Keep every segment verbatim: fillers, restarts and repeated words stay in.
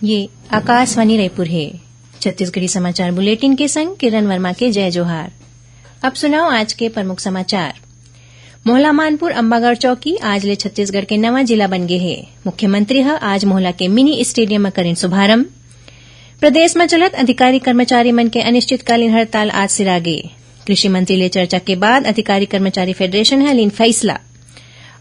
ये आकाशवाणी रायपुर हे। छत्तीसगढ़ी समाचार बुलेटिन के संग किरण वर्मा के जय जोहार। अब सुनव आज के प्रमुख समाचार। मोहला मानपुर अम्बागढ़ चौकी आज ले छत्तीसगढ़ के नवा जिला बन गे हे। मुख्यमंत्री ह आज मोहला के मिनी स्टेडियम म करिन शुभारंभ। प्रदेश म चलत अधिकारी कर्मचारी मन के अनिश्चितकालीन हड़ताल आज सिरागे। कृषि मंत्री ले चर्चा के बाद अधिकारी कर्मचारी फेडरेशन ह लीन फैसला।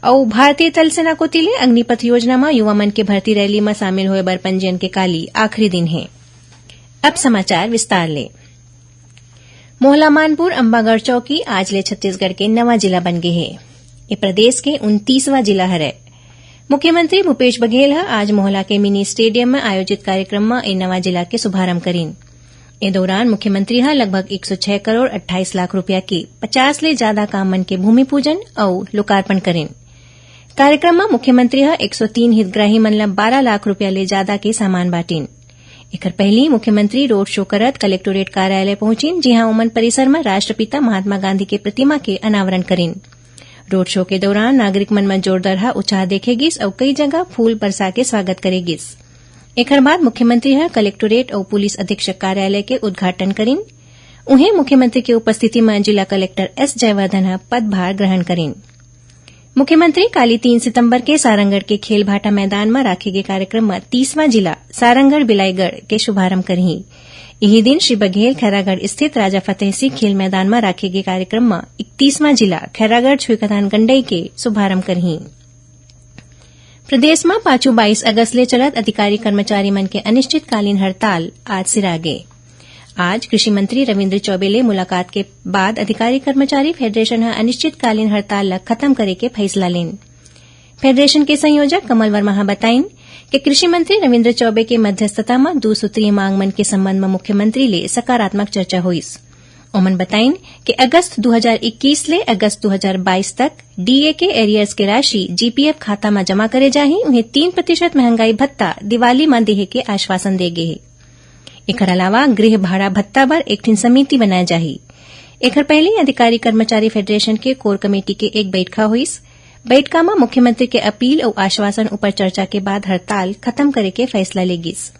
अउ भारतीय थल सेना कोति ले अग्निपथ योजना म युवा मन के भर्ती रैली म शामिल होय बर पंजीयन के काली आखिरी दिन हे। अब समाचार विस्तार ले। मोहला मानपुर अम्बागढ़ चौकी आज ले छत्तीसगढ़ के नवा जिला बन गे हे। ये प्रदेश के उनतीसवां जिला हरय। मुख्यमंत्री भूपेश बघेल ह आज मोहला के मिनी स्टेडियम म आयोजित कार्यक्रम म ए नवा जिला के शुभारंभ करिन। ए दौरान मुख्यमंत्री ह लगभग एक सौ छह करोड़ अट्ठाईस लाख रुपया के पचास ले जादा काम मन के भूमि पूजन अउ लोकार्पण करिन। कार्यक्रम म मुख्यमंत्री ह एक सौ तीन हितग्राही मन ल बारह लाख रुपया ले जादा के सामान बांटिन। एखर पहिली मुख्यमंत्री रोड शो करत कलेक्टोरेट कार्यालय पहुंचिन, जिहां ओमन परिसर म राष्ट्रपिता महात्मा गांधी के प्रतिमा के अनावरण करिन। रोड शो के दौरान नागरिक मन म जोरदार ह उत्साह देखे गिस अउ कई जगह फूल बरसा के स्वागत करे गिस। एखर बाद मुख्यमंत्री ह कलेक्टोरेट अउ पुलिस अधीक्षक कार्यालय के उद्घाटन करिन। उहें, मुख्यमंत्री के उपस्थिति म जिला कलेक्टर एस जयवर्धन ह पदभार ग्रहण करिन। मुख्यमंत्री काली तीन सितंबर के सारंगढ़ के खेल भाटा मैदान म राखे गे कार्यक्रम म तीसवां जिला सारंगढ़ बिलाईगढ़ के शुभारंभ करही। इही दिन श्री बघेल खैरागढ़ स्थित राजा फतेह सिंह खेल मैदान म राखे गे कार्यक्रम म इकतीसवां जिला खैरागढ़ छुईखदान गंडई के शुभारंभ करही। प्रदेश म पाछू बाईस अगस्त ले चलत अधिकारी कर्मचारी मन के अनिश्चितकालीन हड़ताल आज सिरागे। आज कृषि मंत्री रविंद्र चौबे ले मुलाकात के बाद अधिकारी कर्मचारी फेडरेशन ह अनिश्चितकालीन हड़ताल ल खत्म करे के फैसला लीन। फेडरेशन के संयोजक कमल वर्मा ह बताइन कि कृषि मंत्री रविंद्र चौबे के मध्यस्थता म दू सूत्रीय मांग मन के संबंध म मुख्यमंत्री ले सकारात्मक चर्चा होइस। ओमन बताइन कि अगस्त दू हजार इक्कीस ले अगस्त दू हजार बाईस तक डीए के एरियर्स के राशि जीपीएफ खाता म जमा करे जाही। उहें, तीन प्रतिशत महंगाई भत्ता दिवाली म देहे के आश्वासन दे गे हे। एखर अलावा गृह भाड़ा भत्ता बर एक ठिन समिति बनाए जाही। एखर पहिली अधिकारी कर्मचारी फेडरेशन के कोर कमेटी के एक बइठका होइस। बइठका म मुख्यमंत्री के अपील अउ आश्वासन ऊपर चर्चा के बाद हड़ताल खत्म करे के फैसला ले गिस।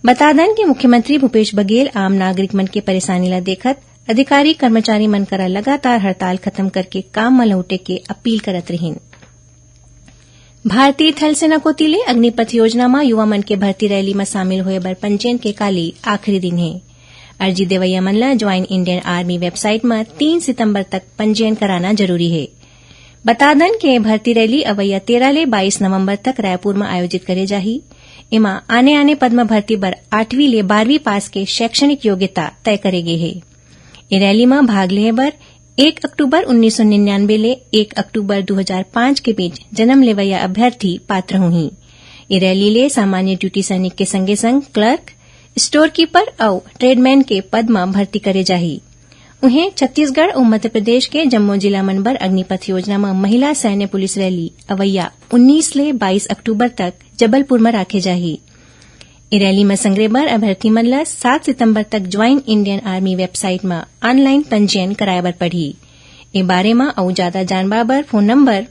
बता दन कि मुख्यमंत्री भूपेश बघेल आम नागरिक मन के परेशानी ल देखत अधिकारी कर्मचारी मन करा लगातार हड़ताल खत्म करके काम म लौटे के अपील करत रिहीन। भारतीय थल सेना कोति ले अग्निपथ योजना म युवा मन के भर्ती रैली म शामिल होय बर पंजीयन के काली आखिरी दिन हे। अर्जी देवइया मन ल ज्वाइन इंडियन आर्मी वेबसाइट म तीन सितंबर तक पंजीयन कराना जरूरी हे। बता दन के भर्ती रैली अवइया तेरह ले बाईस नवंबर तक रायपुर म आयोजित करे जाही। एमा आने-आने पद म भर्ती बर आठवीं ले बारहवीं पास के शैक्षणिक योग्यता तय करे गे हे। ए रैली म भाग लेहे बर एक अक्टूबर उन्नीस सौ निन्यानवे ले एक अक्टूबर दू हजार पाँच के बीच जन्म लेवइया अभ्यर्थी पात्र होही। ए रैली ले सामान्य ड्यूटी सैनिक के संगे-संग क्लर्क, स्टोर कीपर अउ ट्रेडमैन के पद म भर्ती करे जाही। उहें, छत्तीसगढ़ अउ मध्य प्रदेश के जम्मो जिला मन बर अग्निपथ योजना म महिला सैन्य पुलिस रैली अवइया उन्नीस ले बाईस अक्टूबर तक जबलपुर म राखे जाही। ए रैली म संघरे बर अभ्यर्थी मन ल सात सितंबर तक ज्वाइन इंडियन आर्मी वेबसाइट म ऑनलाइन पंजीयन कराए बर पड़ही। ए बारे म अउ जादा जानबा बर फोन नंबर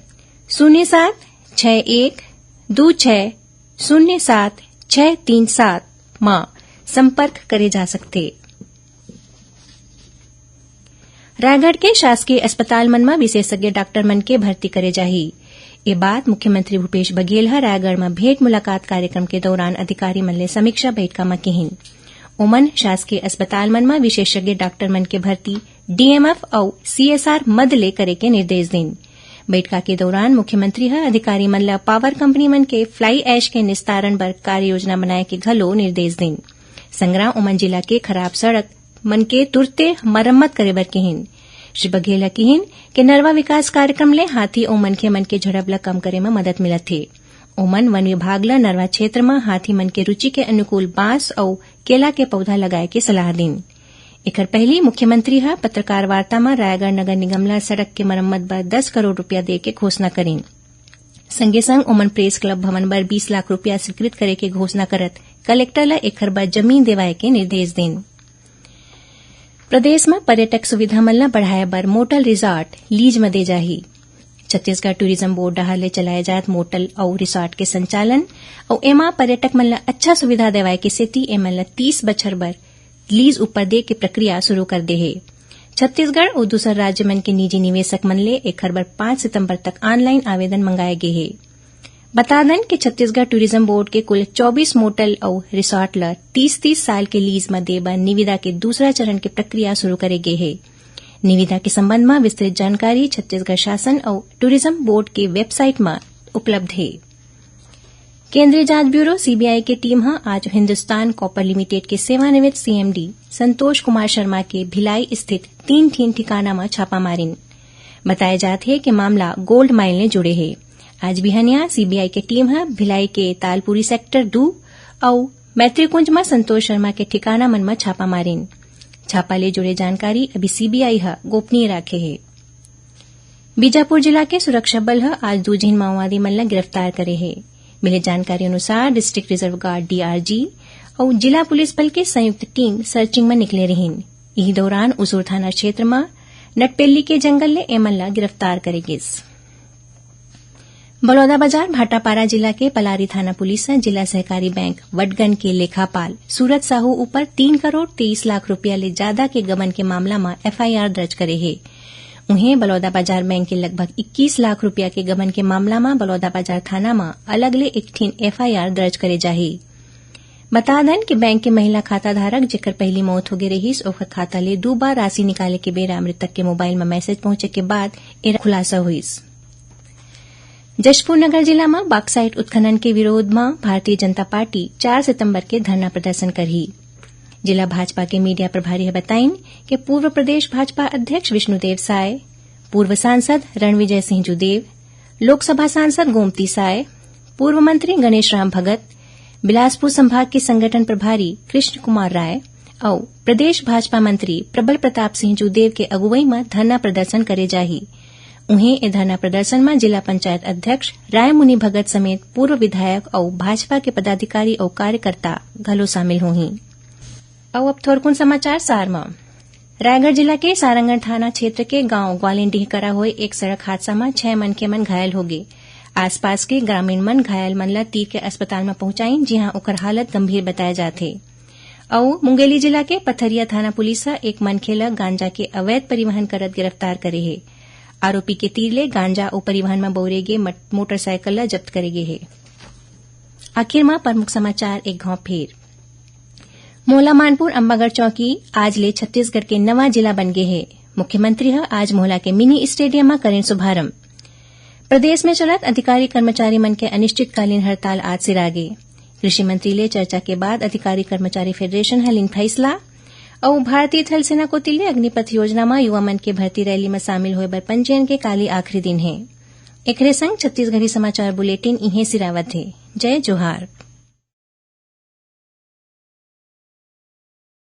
शून्य सात छह एक दू छह शून्य सात छह तीन सात म संपर्क करे जा सकथे। रायगढ़ के शासकीय अस्पताल मन म विशेषज्ञ डॉक्टर मन के भर्ती करे जाही। ए बात मुख्यमंत्री भूपेश बघेल ह रायगढ़ म भेंट मुलाकात कार्यक्रम के दौरान अधिकारी मन ले समीक्षा बैठका म किहिन। ओमन शासकीय अस्पताल मन म विशेषज्ञ डॉक्टर मन के भर्ती डीएमएफ अउ सीएसआर मद ले करे के निर्देश दिन। बैठका के दौरान मुख्यमंत्री ह अधिकारी मन ल पावर कंपनी मन के फ्लाई ऐश के निस्तारण बर कार्य योजना बनाए के घलो निर्देश दिन। संगरा ओमन जिला के खराब सड़क मन के तुरते मरम्मत करे बर किहिन। श्री बघेल ह किहिन के नरवा विकास कार्यक्रम ले हाथी अउ मनखे मन के झड़प ल कम करे म मदद मिलत हे। ओमन वन विभाग ल नरवा क्षेत्र म हाथी मन के रुचि के अनुकूल बांस अउ केला के पौधा लगाए के सलाह दिन। एखर पहिली मुख्यमंत्री ह पत्रकार वार्ता म रायगढ़ नगर निगम ल सड़क के मरम्मत बर दस करोड़ रुपया दे के घोषणा करिन। संगे संग ओमन प्रेस क्लब भवन बर बीस लाख रुपया स्वीकृत करे के घोषणा करत कलेक्टर ल एखर बर जमीन देवाए के निर्देश दिन। प्रदेश म पर्यटक सुविधा मन ल बढ़ाए बर मोटल रिसॉर्ट लीज म दे जाही। छत्तीसगढ़ टूरिज्म बोर्ड डहार ले चलाए जात मोटल अउ रिसॉर्ट के संचालन अउ एमा पर्यटक मन ल अच्छा सुविधा देवाए के सेती एमन ल तीस बछर बर लीज ऊपर दे के प्रक्रिया शुरू कर दे हे। छत्तीसगढ़ अउ दूसर राज्य मन के निजी निवेशक मन ले एखर बर पाँच सितंबर तक ऑनलाइन आवेदन मंगाए गे हे। बता दन कि छत्तीसगढ़ टूरिज्म बोर्ड के कुल चौबीस मोटल अउ रिसॉर्ट ल तीस तीस साल के लीज म दे बर निविदा के दूसरा चरण के प्रक्रिया शुरू करे गे हे। निविदा के संबंध म विस्तृत जानकारी छत्तीसगढ़ शासन अउ टूरिज्म बोर्ड के वेबसाइट म उपलब्ध हे। केंद्रीय जांच ब्यूरो सीबीआई के टीम ह आज हिंदुस्तान कॉपर लिमिटेड के सेवानिवृत्त सीएमडी संतोष कुमार शर्मा के भिलाई स्थित तीन ठिन ठिकाना म छापा मारिन। बताए जात हे कि मामला गोल्ड माइन ले जुड़े हे। आज बिहनिया सीबीआई के टीम ह भिलाई के तालपुरी सेक्टर दू अउ मैत्रीकुंज म संतोष शर्मा के ठिकाना मन म छापा मारिन। छापा ले जुड़े जानकारी अभी सीबीआई ह गोपनीय राखे हे। बीजापुर जिला के सुरक्षा बल ह आज दू झिन माओवादी मन ल गिरफ्तार करे हे। मिले जानकारी अनुसार डिस्ट्रिक्ट रिजर्व गार्ड डीआरजी अउ जिला पुलिस बल के संयुक्त टीम सर्चिंग म निकले रिहीन। इही दौरान उसूर थाना क्षेत्र म नटपेली के जंगल ले एमन ल गिरफ्तार करे गिस। बलौदाबाजार भाटापारा जिला के पलारी थाना पुलिस ह जिला सहकारी बैंक वडगन के लेखापाल सूरज साहू ऊपर तीन करोड़ तेईस लाख रुपया ले जादा के गबन के मामला म एफआईआर दर्ज करे हे। उहें, बलौदाबाजार बैंक के लगभग इक्कीस लाख रुपया के गबन के मामला म बलौदाबाजार थाना म अलग ले एक ठिन एफआईआर दर्ज करे जाही। बता दन कि बैंक के महिला खाता धारक, जेकर पहिली मौत होगे रहिस, ओकर खाता ले दू बार राशि निकाले के बेरा मृतक के मोबाइल म मैसेज पहुंचे के बाद ए खुलासा होइस। जशपुर नगर जिला म बॉक्साइट उत्खनन के विरोध म भारतीय जनता पार्टी चार सितंबर के धरना प्रदर्शन करही। जिला भाजपा के मीडिया प्रभारी ह बताइन कि पूर्व प्रदेश भाजपा अध्यक्ष विष्णुदेव साय, पूर्व सांसद रणविजय सिंह जुदेव, लोकसभा सांसद गोमती साय, पूर्व मंत्री गणेश राम भगत, बिलासपुर संभाग के संगठन प्रभारी कृष्ण कुमार राय अउ प्रदेश भाजपा मंत्री प्रबल प्रताप सिंह जुदेव के अगुवई म धरना प्रदर्शन करे जाही। उहें, ए धरना प्रदर्शन म जिला पंचायत अध्यक्ष रायमुनि भगत समेत पूर्व विधायक अउ भाजपा के पदाधिकारी अउ कार्यकर्ता घलो शामिल होही। अउ अब थोरकुन समाचार सार म। रायगढ़ जिला के सारंगढ़ थाना क्षेत्र के गांव ग्वालिनडीह करा होए एक सड़क हादसा म छह मनखे मन घायल होगे। आसपास के ग्रामीण मन घायल मन ल तीर के अस्पताल म पहुंचाइन, जिहां ओकर हालत गंभीर बताए जात हे। अउ मुंगेली जिला के पथरिया थाना पुलिस ह एक मनखे ल गांजा के अवैध परिवहन करत गिरफ्तार करे हे। आरोपी के तीर ले गांजा अउ परिवहन म बउरे गे मट-, मोटरसाइकिल ल जब्त करे गे हे। आखिर म प्रमुख समाचार एक घांव फेर। मोहला मानपुर अम्बागढ़ चौकी आज ले छत्तीसगढ़ के नवा जिला बन गे हे। मुख्यमंत्री ह आज मोहला के मिनी स्टेडियम म करेन शुभारंभ। प्रदेश में चलत अधिकारी कर्मचारी मन के अनिश्चितकालीन हड़ताल आज सिरागे। कृषि मंत्री ले चर्चा के बाद अधिकारी कर्मचारी फेडरेशन ह लीन फैसला। अउ भारतीय थल सेना कोति ले अग्निपथ योजना म युवा मन के भर्ती रैली म शामिल होए बर पंजीयन के काली आखिरी दिन हे। एकरे संग छत्तीसगढ़ी समाचार बुलेटिन इहें सिरावत हे। जय जोहार।